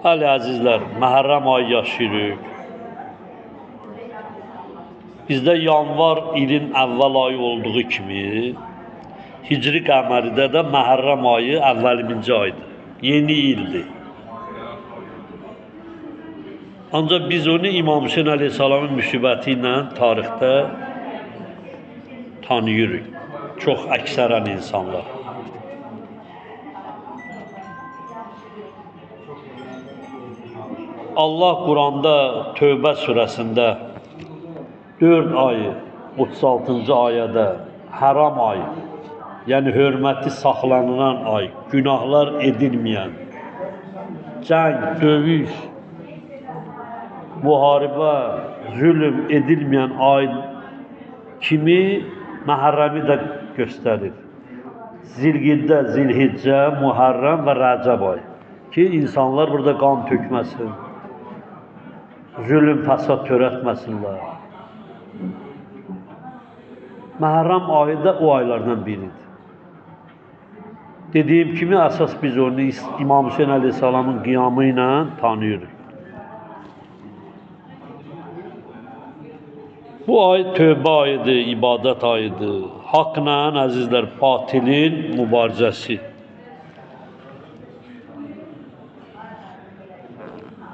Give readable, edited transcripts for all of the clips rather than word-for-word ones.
Bəli, əzizlər, Məhərrəm ayı yaşayırıq. Bizdə yanvar ilin əvvəl ayı olduğu kimi, Hicri qəməridə də Məhərrəm ayı əvvəliminci aydır. Yeni ildir. Ancaq biz onu İmam Hüseyn əleyhissalamın müsibəti ilə tarixdə tanıyırıq. Çox əksərən insanlar. Allah Quranda Tövbə surəsində 4 ayı, 36-cı ayədə haram ay, yəni hörməti saxlanılan ay, günahlar edilməyən, cəng, döyüş, müharibə, zülm edilməyən ay kimi Məhərrəmi də göstərir. Zilqiddə, Zilhiccə, Muhərrəm və Rəcəb ayı ki, insanlar burada qan tökməsin, zülm, fəsad törətməsinlər. Məhərrəm ayı da o aylardan biridir. Dediyim kimi, əsas biz onu İmam Hüseyn əleyhissalamın qiyamı ilə tanıyırıq. Bu ay tövbə ayıdır, ibadət ayıdır. Haqla, əzizlər, batilin mübarizəsi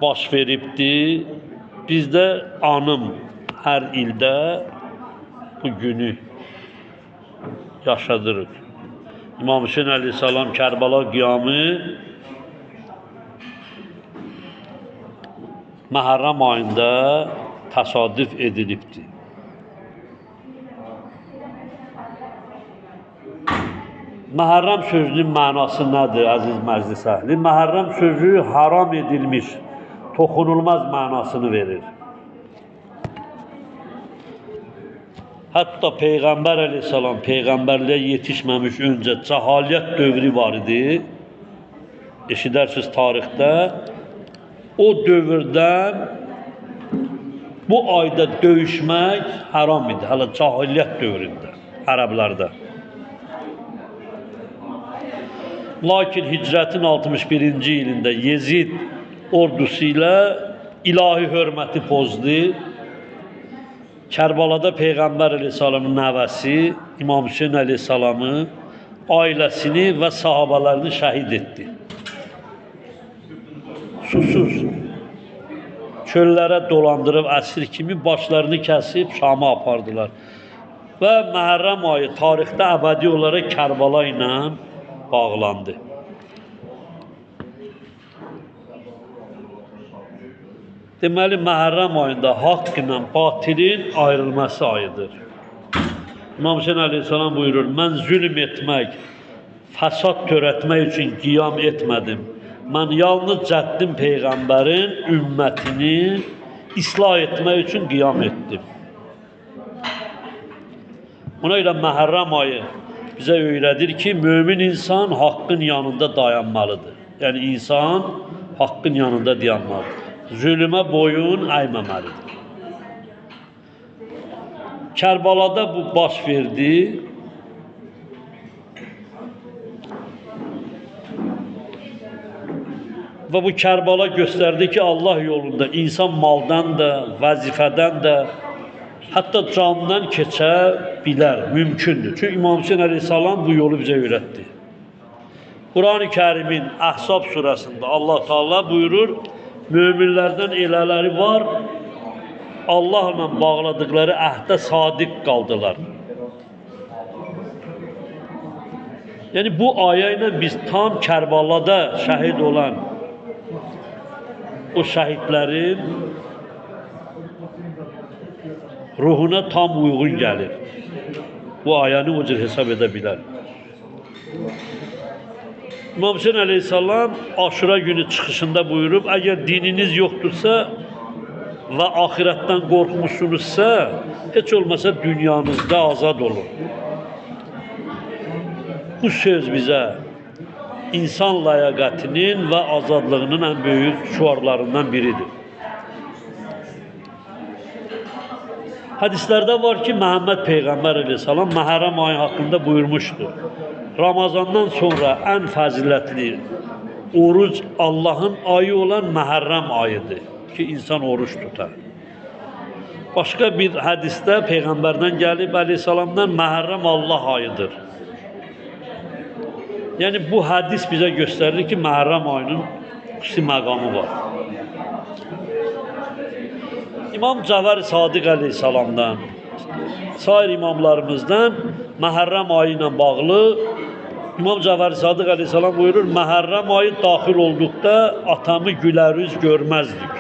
baş veribdir. Biz də anım hər ildə bu günü yaşadırıq. İmam Hüseyn əleyhissalam Kərbəla qiyamı Məhərrəm ayında təsadüf edilibdir. Məhərrəm sözünün mənası nədir, əziz məclis əhli? Məhərrəm sözü haram edilmiş, toxunulmaz mənasını verir. Hətta Peyğəmbər əleyhissalam peyğəmbərliyə yetişməmiş öncə cahiliyyət dövrü var idi. Eşidərsiniz tarixdə. O dövrdən bu ayda döyüşmək haram idi. Hələ cahiliyyət dövründə, ərəblərdə. Lakin hicrətin 61-ci ilində Yezid ordusu ilə ilahi hörməti pozdu. Kərbalada Peyğəmbər əleyhissalamın nəvəsi İmam Hüseyn əleyhissalamı, ailəsini və sahabələrini şəhid etdi. Susuz çöllərə dolandırıb əsir kimi başlarını kəsib Şama apardılar. Və Məhərrəm ayı tarixdə əbədi olaraq Kərbəla ilə bağlandı. Deməli, Məhərrəm ayında haqq ilə batilin ayrılması ayıdır. İmam Hüseyn əleyhissalam buyurur, mən zülm etmək, fəsad törətmək üçün qiyam etmədim. Mən yalnız cəddim Peyğəmbərin ümmətini islah etmək üçün qiyam etdim. Ona görə Məhərrəm ayı bizə öyrədir ki, mömin insan haqqın yanında dayanmalıdır. Yəni, insan haqqın yanında dayanmalıdır. Zülmə boyun əyməməlidir. Kərbalada bu baş verdi. Və bu Kərbəla göstərdi ki, Allah yolunda insan maldan da, vəzifədən də, hətta candan keçə bilər, mümkündür. Çünki İmam Hüseyn əleyhissalam bu yolu bizə öyrətdi. Qur'an-ı Kərimin Əhzab surəsində Allah Teala buyurur, möminlərdən elələri var, Allahla bağladıqları əhdə sadiq qaldılar. Yəni, bu ayə ilə biz tam Kərbalada şəhid olan o şəhidlərin ruhuna tam uyğun gəlir. Bu ayəni o cür hesab edə bilər. İmam Hüseyn əleyhissalam Aşura günü çıxışında buyurub, əgər dininiz yoxdursa və axirətdən qorxmuşsunuzsa, heç olmasa dünyanızda azad olun. Bu söz bizə insan ləyaqətinin və azadlığının ən böyük şüarlarından biridir. Hədislərdə var ki, Məhəmməd Peyğəmbər əleyhissalam Məhərrəm ayı haqqında buyurmuşdur. Ramazandan sonra ən fəzilətli Oruc Allahın ayı olan Məhərrəm ayıdır ki, insan oruç tutar. Başqa bir hədisdə Peyğəmbərdən gəlib əleyhissalamdan Məhərrəm Allah ayıdır. Yəni bu hədis bizə göstərir ki, Məhərrəm ayının xüsusi məqamı var. İmam Cəfər Sadiq əleyhissalamdan, sair imamlarımızdan Məhərrəm ayı ilə bağlı İmam Cəfər Sadiq əleyhissalam buyurur, Məhərrəm ayı daxil olduqda atamı gülərüz görməzdik.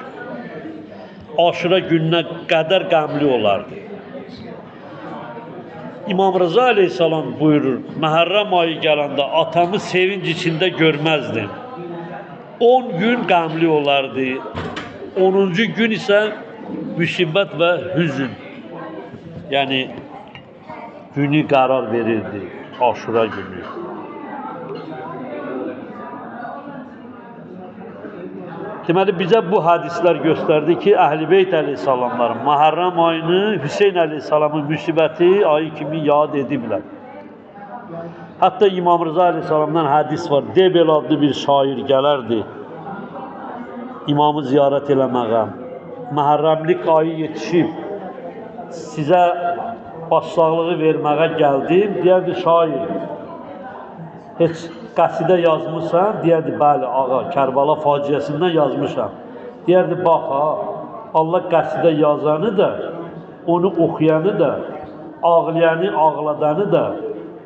Aşura gününə qədər qəmli olardı. İmam Rıza əleyhissalam buyurur, Məhərrəm ayı gələndə atamı sevinc içində görməzdim. 10 gün qəmli olardı. 10-cu gün isə müsibət və hüzün, yəni günü qərar verirdi, Aşura günü. Deməli, bizə bu hədislər göstərdi ki, Əhl-i Beyt əleyhissalamların Məhərrəm ayını Hüseyn əleyhissalamın müsibəti ayı kimi yad ediblər. Hətta İmam Rıza əleyhissalamdan hədis var, Debel adlı bir şair gələrdi imamı ziyarət eləməyə. Məhərrəmlik ayı yetişib, sizə başsağlığı verməyə gəldim. Deyərdi, şair, heç qəsidə yazmısan? Deyərdi, bəli, ağa, Kərbəla faciəsindən yazmışam. Deyərdi, bax ha, Allah qəsidə yazanı da, onu oxuyanı da, ağlayanı, ağladanı da,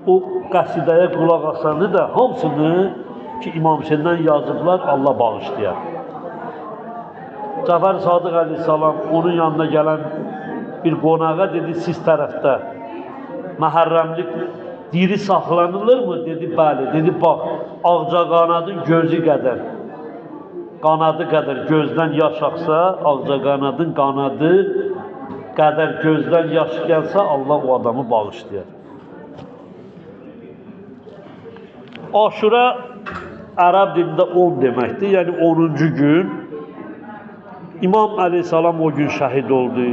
o qəsidəyə qulaq asanı da, hamısını ki, İmam Hüseyndən yazıblar, Allah bağışlayar. Cəfər Sadiq əleyhissalam onun yanına gələn bir qonağa dedi, siz tərəfdə məhərrəmlik diri saxlanılırmı? Dedi, bəli. Dedi, bax, ağcaqanadın gözü qədər, qanadı qədər gözdən yaş axsa, ağcaqanadın qanadı qədər gözdən yaş gəlsə, Allah o adamı bağışlayar. Aşura ərəb dilində 10 deməkdir, yəni 10-cu gün. İmam əleyhissalam o gün şəhid oldu.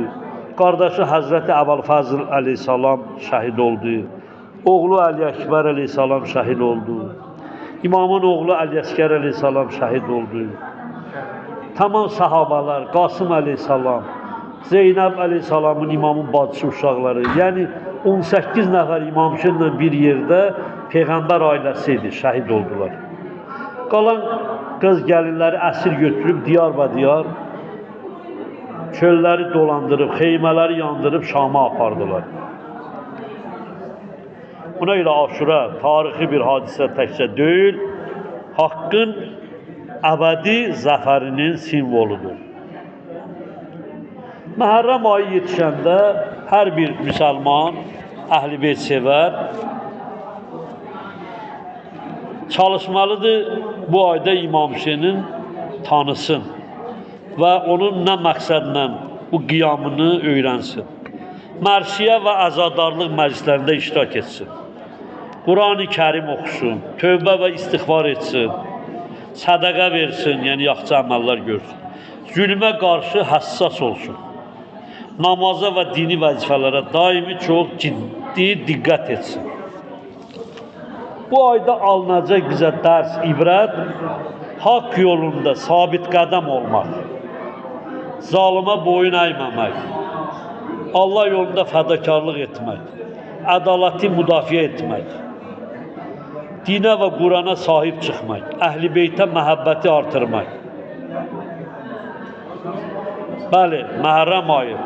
Qardaşı Həzrəti Əbülfəzl əleyhissalam şəhid oldu. Oğlu Əli Əkbər əleyhissalam şəhid oldu. İmamın oğlu Əli Əsgər əleyhissalam şəhid oldu. Tamam sahabalar, Qasım əleyhissalam, Zeynəb əleyhissalamın imamın bacısı uşaqları, yəni 18 nəfər İmam Hüseynlə bir yerdə Peyğəmbər ailəsi idi, şəhid oldular. Qalan qız gəlinləri əsir götürüb diyar-ba-diyar çölləri dolandırıb, xeymələri yandırıb Şama apardılar. Buna görə Aşura tarixi bir hadisə təkcə deyil, haqqın əbədi zəfərinin simvoludur. Məhərrəm ayı yetişəndə hər bir müsəlman, əhl-i beyt sevər, çalışmalıdır bu ayda İmam Hüseynin tanısın və onun nə məqsədlə bu qiyamını öyrənsin. Mərsiyə və əzadarlıq məclislərində iştirak etsin. Qur'an-ı Kərim oxusun, tövbə və istiğfar etsin, sədəqə versin, yəni yaxşı əməllər görsün. Zülmə qarşı həssas olsun. Namaza və dini vəzifələrə daimi çox ciddi diqqət etsin. Bu ayda alınacaq bizə dərs, ibrət, haqq yolunda sabit qədəm olmaq, zalıma boyun əyməmək, Allah yolunda fədakarlıq etmək, ədaləti müdafiə etmək, dinə və Qurana sahib çıxmaq, əhl-i beytə məhəbbəti artırmaq. Bəli, Məhərrəm ayı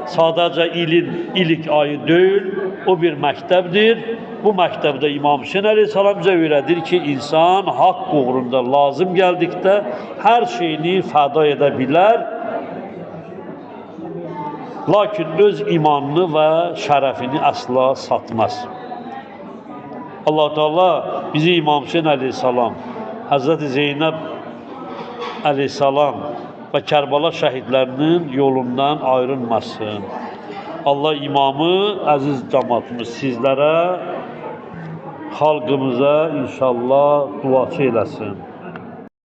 sadəcə ilin ilk ayı deyil, o bir məktəbdir. Bu məktəbdə İmam Hüseyn əleyhissalam bizə öyrədir ki, insan haqq uğrunda lazım gəldikdə hər şeyini fəda edə bilər, lakin öz imanını və şərəfini əsla satmaz. Allah-u Teala bizi İmam Hüseyn əleyhissalam, Həzrəti Zeynəb əleyhissalam və Kərbəla şəhidlərinin yolundan ayrılmasın. Allah imamı, əziz cəmaatımız, sizlərə, xalqımıza inşallah duaçı eləsin.